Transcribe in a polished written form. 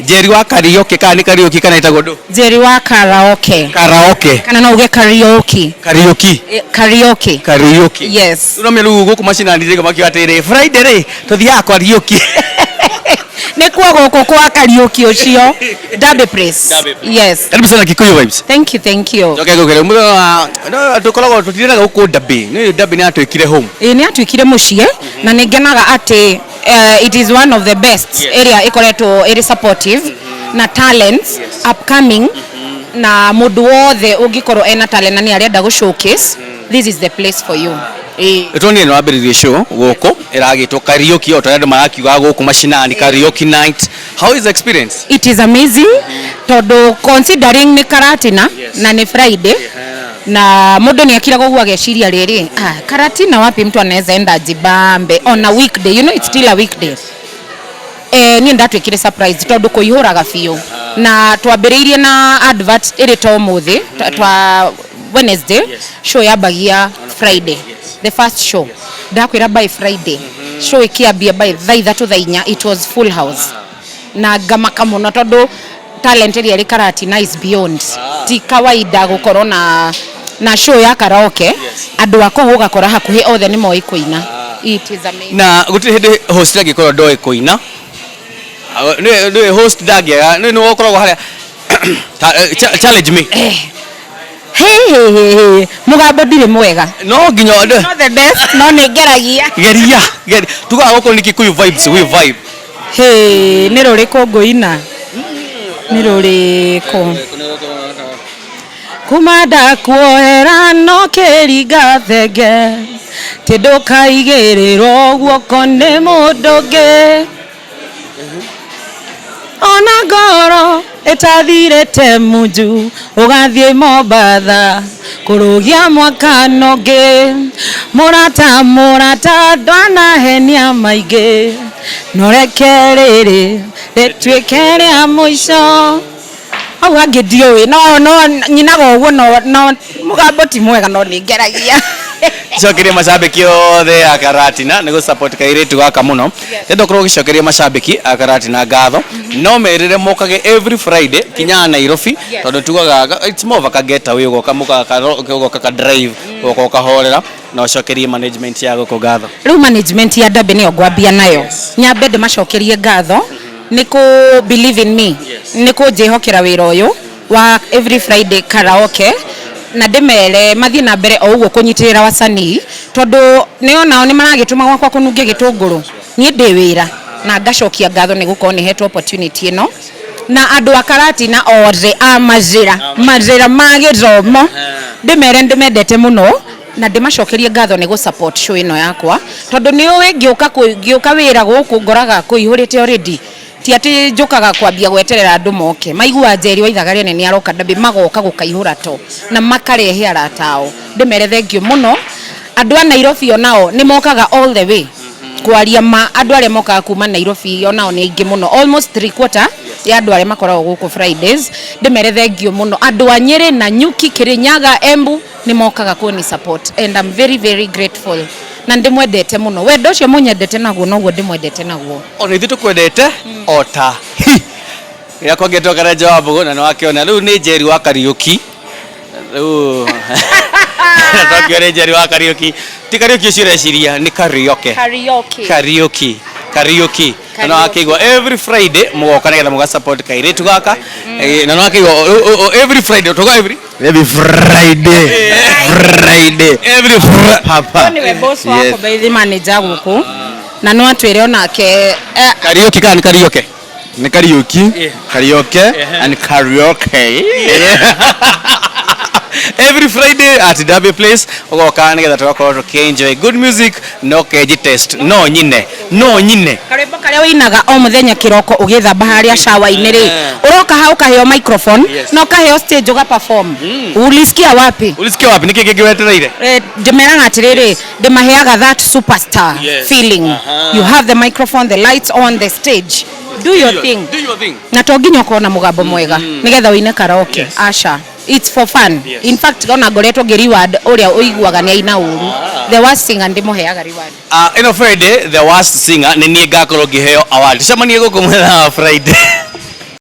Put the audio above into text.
Njeri wa Kariũki, kana nĩ Kariũki kana ĩtagwo ndũ? Njeri wa karaoke. Karaoke. Kana no uge karaoke. Kariũki. Karaoke. Kariũki. Yes. No rĩu gũkũ macinani rĩgo makiuga atĩrĩ, Friday rĩ, tũthiaga kwa Kariũki. Nĩkuo gũkũ kwa Kariũki ũcio. Derby Place. Derby Place. Yes. Karibu sana Kikuyu Vibes. Thank you, thank you. Njoke ngũkĩre mũthenya wa no tũkoragwo tũtirĩraga gũkũ Derby. Nĩ Derby nĩ yatuĩkire home. Ĩĩ, nĩ atuĩkire mũciĩ na nĩ ngenaga atĩ it is one of the best ĩrĩa ĩkoretwo ĩrĩ supportive na talents upcoming, na mũndũ wothe ũngĩkorwo ena talent na nĩ arenda gũ showcase, this is the place for you. Ĩĩ. Tuonire nĩ wambĩrĩirie show gũkũ ĩragĩtwo Kariũki, o ta ũrĩa andũ marakiuga gũkũ macinani, Kariũki night. How is the experience? It is amazing, tondũ considering nĩ Karatina na nĩ Friday, na mũndũ nĩ akiraga ũguo ageciria rĩrĩ, ah, Karatina wapi mtu anaweza enda ajibambe on a weekday? It's still a weekday. Niĩ ndatuĩkire surprise tondũ kũihũraga biũ, na twambĩrĩirie na advert ĩrĩ ta ũmũthĩ twa Wednesday, show yambagia Friday, the first show. Ndakwĩra, by Friday show ĩkĩambia by thaa 3, thaa 4, it was full house, na ngamaka mũno tondũ talent ĩrĩa ĩrĩ Karatina is beyond. Ti kawaida gũkorwo na show ya karaoke, andũ a kũu ũgakora hakuhĩ othe nĩ moĩ kũina. It is amazing. Na gũtirĩ hĩndĩ host angĩkorwo ndoĩ kũina. Nĩ host ndangĩaga nĩ ũkoragwo harĩa. Challenge me. Hey, hey, hey, hey. Mũgambo ndirĩ mwega. No nginya Not the best, no nĩ ngeragia. Geria, geria. Tugaga gũkũ nĩ Kikuyu Vibes, we vibe. Hey, nĩ rũrĩkũ ngũina? Nĩ rũrĩkũ? Kuma ndakuohera no kĩringa thenge, ti ndũkaigĩrĩrwo guoko nĩ mũndũ ũngĩ, ona ngoro ĩtathirĩte munju, ũgathiĩ Mombatha kũrũgia mwaka nũngĩ. Mũrata, mũrata, ndwanahenia maingĩ, no reke rĩrĩ rĩtuĩke rĩa mũico. Hau hangĩ ndiũĩ, no nyinaga ũguo, no mũgambo ti mwega, no nĩ ngeragia. Cokeria macambĩki othe a Karatina nĩ gũ support kairĩtu gaka mũno. Ndenda ũkorwo ũgĩcokeria macambĩki a Karatina ngatho, no merĩre mokage every Friday kinya Nairobi, tondũ tugaga it's more of a getaway, ũgoka mũgaka, ũgoka ka drive, ũgoka ũkahorera, na ũcokerie management ya gũkũ ngatho. Rĩu management ya Derby nĩyo ngwambia nayo. Nyambe ndĩmacokerie ngatho nĩ kũ believe in me, nĩ kũnjĩhokera wĩra ũyũ wa every Friday karaoke, na ndĩmere mathiĩ na mbere o ũguo kũnyitĩrĩra wasanii, tondũ nĩ onao nĩ maragĩtũma gwakwa kũnunge gĩtũngũrũ. Niĩ ndĩ wĩra na ngacokia ngatho nĩ gũkorwo nĩ hetwo opportunity ĩno, na andũ a Karatina othe a mazĩra mazĩra ma gĩthomo, ndĩmere ndĩmendete mũno na ndĩmacokerie ngatho nĩ gũ support show ĩno yakwa, tondũ nĩ ũĩ ngĩũka wĩra gũkũ ngoraga kũihũrĩte already. Ti atĩ njũkaga kwambia gweterera andũ moke, maigua Njeri wa Ithaga Rĩene nĩ aroka Derby, magoka gũkaihũra to na makarehe arata ao. Ndĩmere thank you mũno. Andũ a Nairobi onao nĩ mokaga all the way. Kwaria ma, andũ arĩa mokaga kuma Nairobi onao nĩ aingĩ mũno, almost three quarter ya andũ arĩa makoragwo gũkũ Fridays. Ndĩmere thank you mũno. Andũ a Nyĩrĩ na Nyuki, Kĩrĩnyaga, Embu nĩ mokaga kũni support, and I'm very, very grateful, na ndĩmwendete mũno. Wendo ũcio mũnyendete naguo noguo ndĩmwendete naguo. Ona ithuĩ tũkwendete o ta hi rĩrĩa kwangĩtwo Karenjo wa Mbũgũ, na nĩwakĩona rĩu nĩ Njeri wa Kariũki. Rĩu twakiona nĩ Njeri wa Kariũki, ti Kariũki ũcio ũreciria, nĩ Kariũke. Karaoke. Kariũki, Kariũki. Na nĩwakĩigua every Friday mũgoka nĩgetha mũga support kairĩtu gaka. Na nĩwakĩigua every Friday tuga every Every Friday. Friday. Every Papa. Niwe boss wakwa, by the manager gũkũ, na no atwĩre onake Kariũki kana nĩ Kariũke? Nĩ Kariũki, Kariũke and karaoke. Every Friday at Derby Place ũgoka nĩgetha tũgakorwo tũkĩenjoy good music, no keji test, no nyine, no nyine. Karwĩmbo karĩa ũinaga o mũthenya kĩroko ũgĩthamba harĩa shower-inĩ rĩ, ũroka ha ũkaheo microphone na ũkaheo stage ũga perform. Ulisikia wapi? Ulisikia wapi? Nĩkĩ kĩngĩ wetereire? Ndĩmeraga atĩrĩrĩ, ndĩmaheaga that superstar feeling. You have the microphone, the lights on the stage, do your thing. Do your thing. Na to nginya ũkorwo na mũgambo mwega nĩgetha ũine karaoke, aca, it's for fun. In fact, ona ngoretwo ngĩ reward ũrĩa ũiguaga nĩ aina ũru, the worst singer, ndĩmũheaga reward. Ĩno Friday the worst singer nĩ niĩ ngakorwo ngĩheo award. Tucemanie gũkũ mũthenya wa Friday.